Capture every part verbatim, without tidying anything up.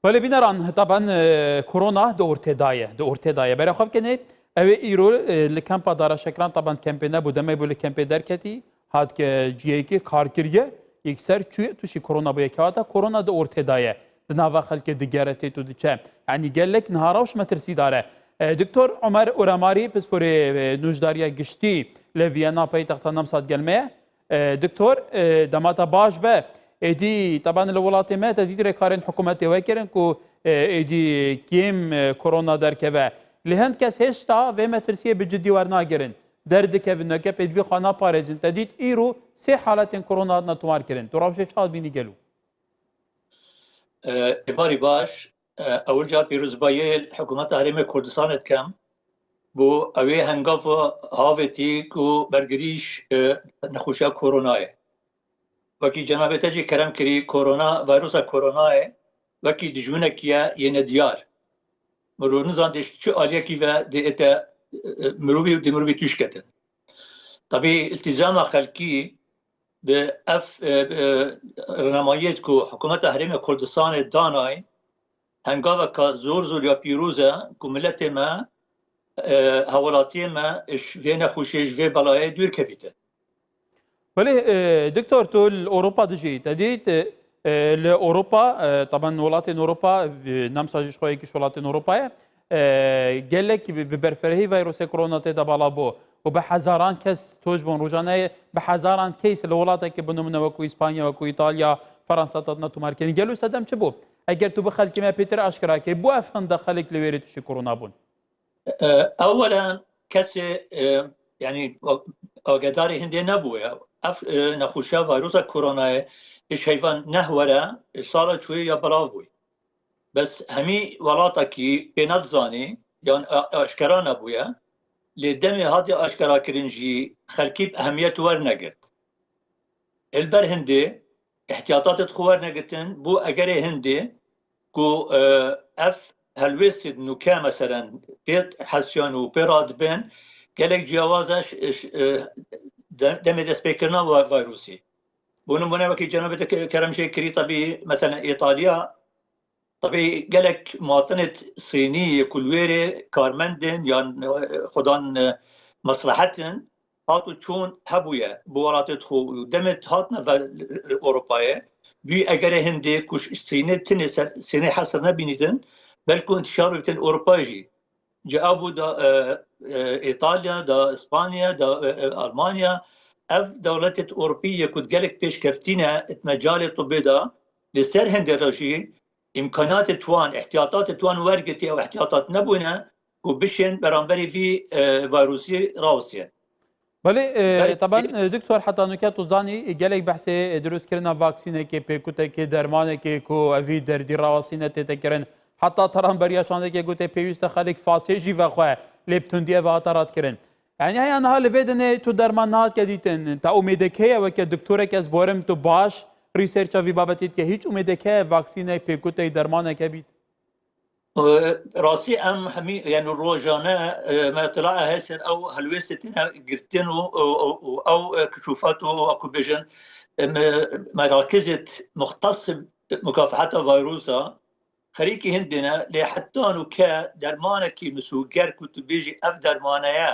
Belê bîneran, taban, e, korona di ortê da ye, di ortê da ye. Berê xwe bikenê, ew ê îro, e, li kempa Dara Şekran, taban kempê nebû, demê bû li kempê derketî, hat ke ciyekê kar kiriye, yekser çûye, tûşî korona bûye. Kewata korona di ortê da ye, di nava xelkê digere têt û diçe. Yanî gelek niha rewş metirsîdar e. E, Doktor Omer Uramarî, pisporê, e, nûjdariya giştî li Viyana paytexta Nemsat gel me ye. E, Doktor, e, dema te baş be, êdî teban li welatê me te dît rêkarên hikûmetê we kirin ku, e, êdî kêm, e, korona derkeve. Lê hind kes hêşta vê metirsiyê bi cidî wernagirin. Derdikevin, neke pêdivî xwe naparêzin. Te dît îro sê haletên korona hatine tomarkirin. Tu rewşê çawa dibînî gelo? E, êvarî baş. E, ewil car pîrozbayiyê hikûmeta Herêmê Kurdistanê dikem bo ew ê hengava havêtî ku bergirîş, e, nexweşiya koronayê. Wekî cenabê te jî kerem kirî, korona, vayrusa koronayê wekî dijminekî ye yê nediyar. Mirov nizan dê çi aliyekî ve dê ête, e, e, mirovî û dê mirovî tûş ketin. Tabî îltîzama xelkî bi ev, e, e, renamayiyê ku hikûmeta Herêmê Kurdistanê danay, hengaveka zor zor ya pîroz e ku miletê me, e, hewelatiyê me ji vê nexweşiyê, ji vê belayê dûr kevîtin. Belê, e, Doktor, tu li Ewropa dijî. Te dît, e, e, li Ewropa, e, taban welatên Ewropa, e, nemsa jî ji xwe yekî ji welatên Ewropa ye. E, gelek bi, bi berfirehî vayrosê korona tê de bala bû. Û bi hezaran kes toj bûn. Rojane bi hezaran case li welatekî bi nimûne wekû Îspanya, wekû Îtalya, Fransa hatine tomarkirin. Gelo sedem çi bû? Eger tu bi xelkê me pêtir aşkera key, bo ev hinde xelk li wêrê tiştê korona bûn? E, ewelen kesê, e, yanî agedarê hindê nebûye. Ev, e, nexweşiya vayrusa koronayê ji heyvan neh were, ji sala çûyê ya belav bûy. Bes hemî welatekî pê nedizanî yan a-, aşkera nebûye. Lê demê hatiye aşkerakirin jî xelkî bi ehemiyet wernegirt. Li ber hindê îhtiyatatet xwe wernegirtin bo egerê hindê ku, e, ev helwêstên nûke meselen pê hesiyan û pê radibin, gelek ciyawaz e ş-, ş-, e, de-, demê destpêkirina va-, vayrûsê. Bo nimûne wekî cenabê te ke-, kerem jê kirî, tebî meselen Îtalya, tebî gelek muwatinê Sînî yê ku li wêrê karmend in yan, e, xwedan, e, meslehet in, hat û çûn hebûye bi welatê xwe û demê hatine ve Ewropayê, bû egerê hindê ku ji Sînê tinê ser Sînê hesir nebînîtin, belkû intişar bitin Ewropa jî. Ci ew bû da, e, e, Îtalya, da Îspanya, da, e, e, Almanya, ev dewletê Ewropî yê ku gelek pêşkeftî ne di mecalê tibê de, li ser hindê re jî îmkanatê wan, îhtiyatatê wan wergirtî, ew îhtiyatat nebûne ku bişên beramberî vî, e, vayrûsî rawestiyên. Belê, e, Belê. Taban, e, Doktor, heta nuke tu zanî, e, gelek behsê, e, dirustkirina vaksînekê, pêkutekê, dermanekê ku evî derdî rawestîne tête kirin. Heta teran beriya çandekê gote pêwîst e xelk fasê jî vexwe, lê bi tundî ev hate radkirin. Yanî heya niha li vê dinê tu derman nehatiye dîtin. Te umêdek heye weke doktorek ez borim tu baş researcha vî babetî dike. Hîç umêdek heye vaksînek, pêkutek, dermanek hebît? E, rastî em hemî, yani rojane, e, me îtila heye ser ew helwêstê têne girtin û, û, û, û ew, e, kişûfat û, wekû bêjin, e, me, merakizê muxtes mukafehata vayrusa, xerîkî hindê ne, lê heta nûke dermanekî misûger ku tu bêjî ev dermane ye,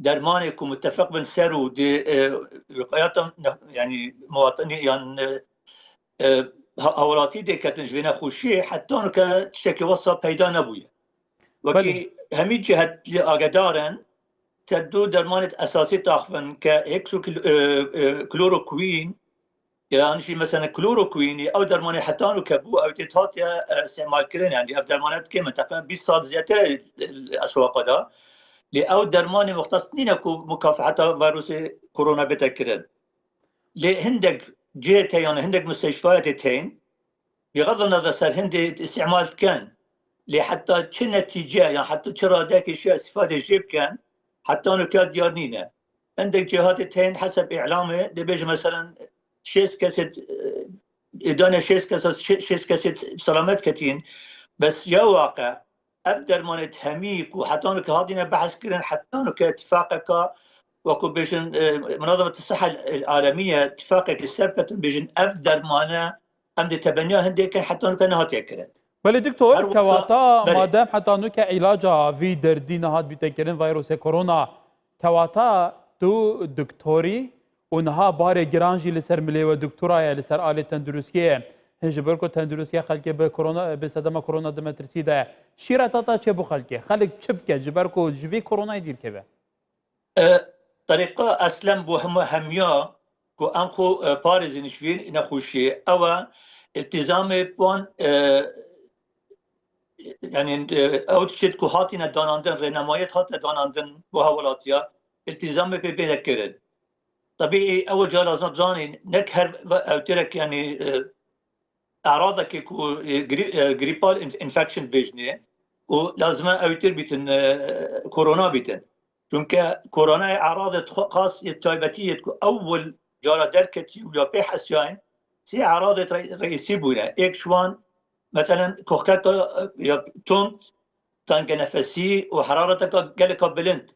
dermanê ku mutefeq bin ser û dê, e, wiqayata ne-, yani muwatinî yan, e, e, ha-, hawlatî dê ketin ji vê nexweşiyê, heta nûke tiştekî wesa peyda nebûye. Wekî Belê. Hemî cihet lê agedar in, ser du dermanê esasî taxivin ke hexokil-, e, e, chloroquine, yan jî mesela chloroquine, ew dermanê heta nûke bû, ew tê hatiye, e, îstîmalkirin, yani ev dermane dike min teqrîben bîst sal zêdetir e li eswaqa de. Lê ew dermanê muxtes nîne ku mukafeheta vayrûsê korona bête kirin. Lê hindek cihê te, yani hindek mustêşfaya tê tên, bixev nezer ser hindê îstîmal dikin. Lê heta çi netîce, yan heta çi radekê şiya îstîfadê jê bikin, heta nûke diyar nîne. Hindek cihê tê tên heseb îlamê, dê bêje meselen şêst kesê, e, îdane şêst kesa, şê-, şêst kesê selamet ketîn. Bes ya waqe, ev dermanê hemî ku heta nûke hatine behs kirin, heta nûke tifaqeka, wekû bêjin, e, Munazemet Siha Alemiye, tifaqekî ser ketin, bêjin ev dermane em dê tebeniya hindê kin, heta nûke nehatiye kirin. Belê doktor, kewata madem heta nûke îlaca vî derdî nehat bîte kirin, vîrusê korona, kewata tu doktorî û niha barê giran jî li ser milê we doktora ye, li ser alê tenduristiyê ye. Hin ji ber ku tenduristiya xelkê bi korona, bi sedema korona di metirsî de ye. Şîreta te çi bo xelkê? Xelk çi bike ji ber ku ji vî koronayê dîr keve? E, Terîqa eslem bo hema hemiya ku em xwe, e, parêzin ji vî nexweşiyê, ew e îltîzamê wan, e, yanî, e, ew tiştêt ku hatine danandin, rênemayêt hate danandin bo hewlatiya, îltîzamê pê bêne kirin. Tebîî ew ca lazim e bizanîn, nek her ve-, ewtirek, yanî, e, eradekê ku, e, grî-, e, grîpal inf-, infection bêjinê û lazim e ewtir bîtin, e, korona bîtin. Çunke koronayê eradê xwe-, xas yê taybetî yê ku ewil cara derketî û ya pê hesiyayên sê eradê re-, reîsî bûne. Êk ji wan, meselen, kohkeka, e, ya tund, tengenefesî û herareteka geleka bilind.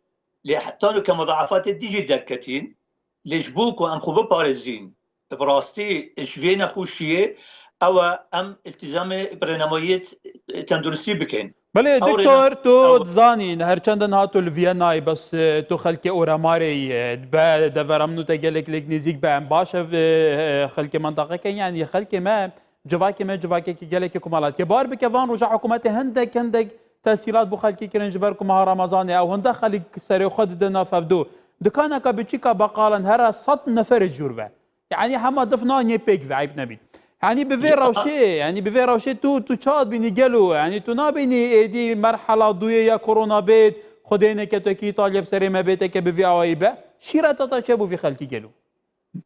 Lê heta nûke mudaafatê dî jî derketîn. Lê ji bo ku em xwe biparêzîn, bi rastî ji vê nexweşiyê, ew e em îltîzamê bi rênemayiyê t-, tenduristî bikin. Belê, ew doktor, rêne-, tu ew dizanî, her çend niha tu li Vîyenayê, bes, e, tu xelkê Oremarê yî, e, be devera min û te gelek lêk nêzîk be. Em baş ev, e, e, xelkê mintaqeke, yanî xelkê me, civakê me, civakekî gelekî komelatî ye. Bar bike van roja hikûmetê hindek, hindek tesîlat bo xelkê kirin ji ber ku meha Remezanê ew hinde xelk serê xwe dide nav hevdu. Dikaneka biçîka beqalan here sed neferê jûr ve. Yanî hema dif naniyê pêk ve, eyb nebît. Yanî bi vê rewşê, yanî bi vê rewşê tu, tu çawa dibînî gelo? Yanî tu nabînî êdî merhela duyê ya korona bêt, Xwedê neke tu yekî îtalya bi serê me bête ke bi vî awayî be? Şîreta te çi bo vî xelkî gelo?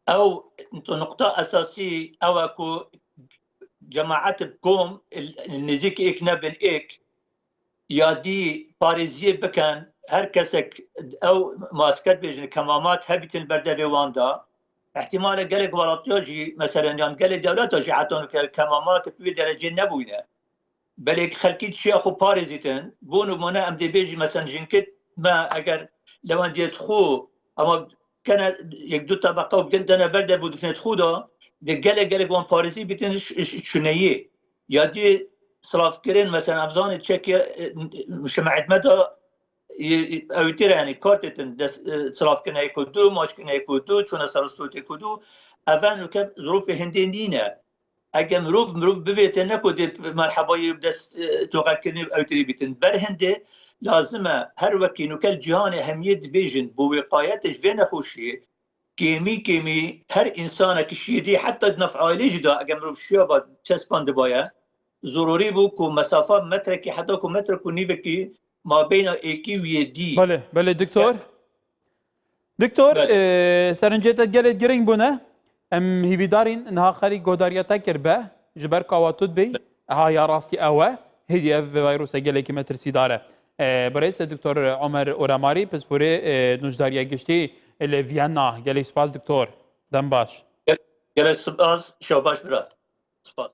Ew, tu nuqta esasî ew e ku cemaet bi kom il-, nêzîk êk nebin êk, ya dî parêziyê bikin, her kesek ew maske dibêjin, kemamat hebîtin ber devê wan de. Îhtîmal e gelek welatiya jî, meselen, yan gelê dewleta jî heta nûke kemamat bi wê derecê nebûyne. Belê xelkî dişiya xwe parêzîtin. Bo nimûne em dê bêjî, meselen, jinkê me eger lewendiyê dixwe, ama kene yek du tebeqa û gindene ber dev û difnê dixwe de, dê gelek gelek wan parêzî bîtin ş-, ş-, şuneyê. Ya dê silavkirin, mesela, em zanî çekê, e, şimeet me de, e, ewtire, yanî kartêtin dest, e, silavkirinê ku du, maçkirinê ku du, çûne ser stûtê ku du, ev nûke zirûfê hindê nîne. Eger mirov, mirov bivête, ne ku dê merhebayê dest, e, toqekirinê ewtirî bîtin. Ber hindê lazim e her wekî nûke li cîhanê hemiyê dibêjin, bo wîqayetê ji vê nexweşiyê, kêmî kêmî her însanekî şiyê dî, heta di nav aîlê jî de, eger mirov şiya ba çespan dibaye, zerûrî bû ku mesafa metrekî heta ku metrek û nîvekî mabeyna êkî û yê dî. Belê, belê, doktor. Doktor, Belê. e, serincê te gelê giring bûne. Em hîvîdarîn niha xelî godariya te kir be, ji ber ku awa tu dibî, ha ya rastî ew e, hêdî ev vîruse gelekî metirsîdar e. E, birêz doktor Omer Oremarî, pisporê, e, nûjdariya giştî li Vîyenna. Gelek spas doktor. Dem baş. Gelek spas, şev baş bira. Spas.